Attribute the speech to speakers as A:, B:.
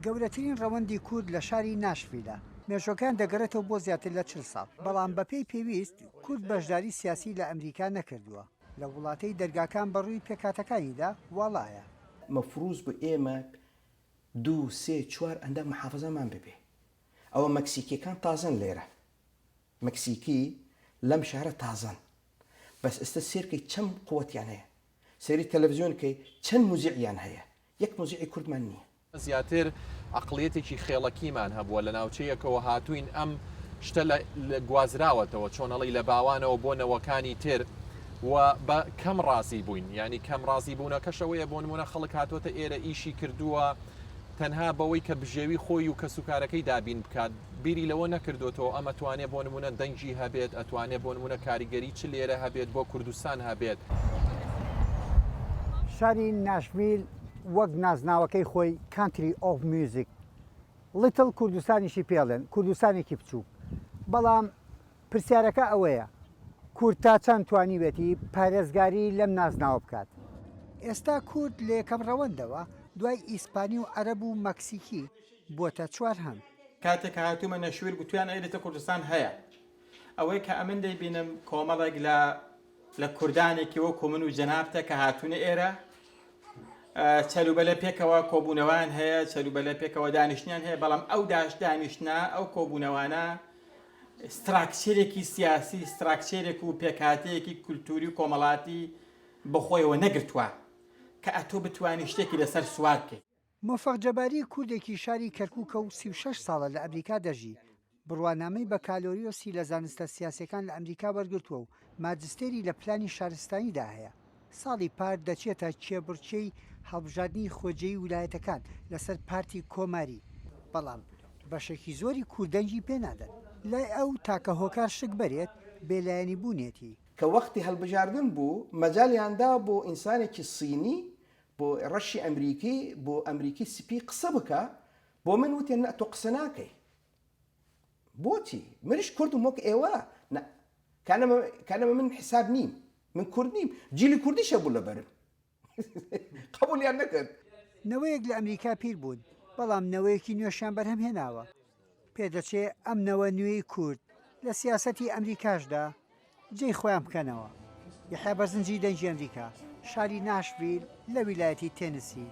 A: گەورەترین ڕەوەندی کورد لە شاری ناشڤیلە، مێژوەکەیان دەگەڕێتەوە بۆ زیاتر لە 40 ساڵ، بەڵام بەپێی پێویست کورد بەشداری سیاسی لە ئەمریکا نەکردووە، لە وڵاتەی دەرگاکان بەڕووی پێکهاتەکانیدا واڵایە.
B: مەفروز بوو ئێمە دوو سێ چوار ئەندام محافزەمان ببێ ئەوە مەکسیکیەکان تازەن لێرە مەکسیکی لەم شارە تازەن بەس ئێستا سێرکەی چەند قوتیان هەیە سەیری تەلەفزیۆن کەی چەند موزیعیان هەیە یەک موزیعی کوردمان نییە.
C: زیاتر عەقڵیەتێکی خێڵەکیمان هەبووە لە ناوچەیەکەوە هاتووین ئەم شتە لە گوازراوەتەوە چۆن ئەڵێی لە باوانەوە بۆ نەوەکانی تر و بە کەم ڕازی بووین یانی کەم ڕازی بوونەکەش ئەوەیە بۆ نموونە خەڵک هاتووەتە ئێرە ئیشی کردووە تەنها بەوەی کە بژێوی خۆی و کەسوکارەکەی دابین بکات بیری لەوە نەکردۆتەوە ئەم ئەتوانێ بۆ نموونە دەنگی هەبێت، ئەتوانێ بۆ نموونە کاریگەری چ لێرە هەبێت بۆ کوردستان هەبێت.
A: شاری ناشڤیل وەک نازناوەکەی خۆی Country of Music، Little کوردستانیشی پێڵێن، کوردستانێکی بچووک. بەڵام پرسیارەکە ئەوەیە کورد تا چەند توانیوێتی پارێزگاری لەم نازناوە بکات؟ ئێستا کورد لە یەکەم ڕەوەندەوە دوای ئیسپانی و عەرەب و مەکسیکی بووەتە چوارهەم.
D: کاتێک کە هاتوومە نەشویر گوتویان ئەی لەتە کوردستان هەیە. ئەوەی کە ئەمن دەیبینم کۆمەڵێک لە لە کوردانێکی وەکو من و جەنابتە کە هاتوونە ئێرە چەلوبەلە پێکەوە کۆبوونەوەیان هەیە چەلوبەلە پێکەوە دانیشتیان هەیە بەڵام ئەو داش دانیشتە ئەو کۆبوونەوانە structure ێکی سیاسی structure ێک و پێکهاتەیەکی کولتوری و کۆمەڵاتی بەخۆیەوە نەگرتووە کە ئەتۆ بتوانی شتێکی لەسەر سوار بکەیت.
A: مۆفەق جەباری کوردێکی شاری کەرکوکە و 36 ساڵە لە ئەمریکا دەژی، بڕوانامەی بەکالۆریۆسی لە زانستە سیاسیەکان لە ئەمریکا وەرگرتووە و ماجستێری لە پلانی شارستانیدا هەیە. ساڵی پار دەچێتە کێبڕکێی هەڵبژاردنی خۆجێی ولایەتەکان لەسەر پارتی کۆماری، بەڵام بەشێکی زۆری کورد دەنگی پێنادەن. لای ئەو تاکە هۆکار شک بەرێت بێلایەنی بوونێتی.
B: کە وەختی هەڵبژاردن بوو مەجالیان دا بۆ ئینسانێکی صینی بۆ ڕەشی ئەمریکی بۆ ئەمریکی سپی قسە بکا بۆ من وتیان نا تۆ قسە ناکەی بۆچی منیش کوردم وەک ئێوە نا کانەمە کانەمە من حساب نیم من کورد نیم جیلی کوردیش هەبوو لەبەرم قبولیان نەکرد.
A: نەوەیەک لە ئەمریکا پیر بوون، بەڵام نەوەیەکی نوێشیان بەرهەم هێناوە. پێدەچێ ئەم نەوە نوێی کورد لە سیاسەتی ئەمریکاشدا جێی خۆیان بکەنەوە. یەحیا بەرزنجی دەنگی ئەمریکا، شاری ناشڤیل لە ویلایەتی تێنسی.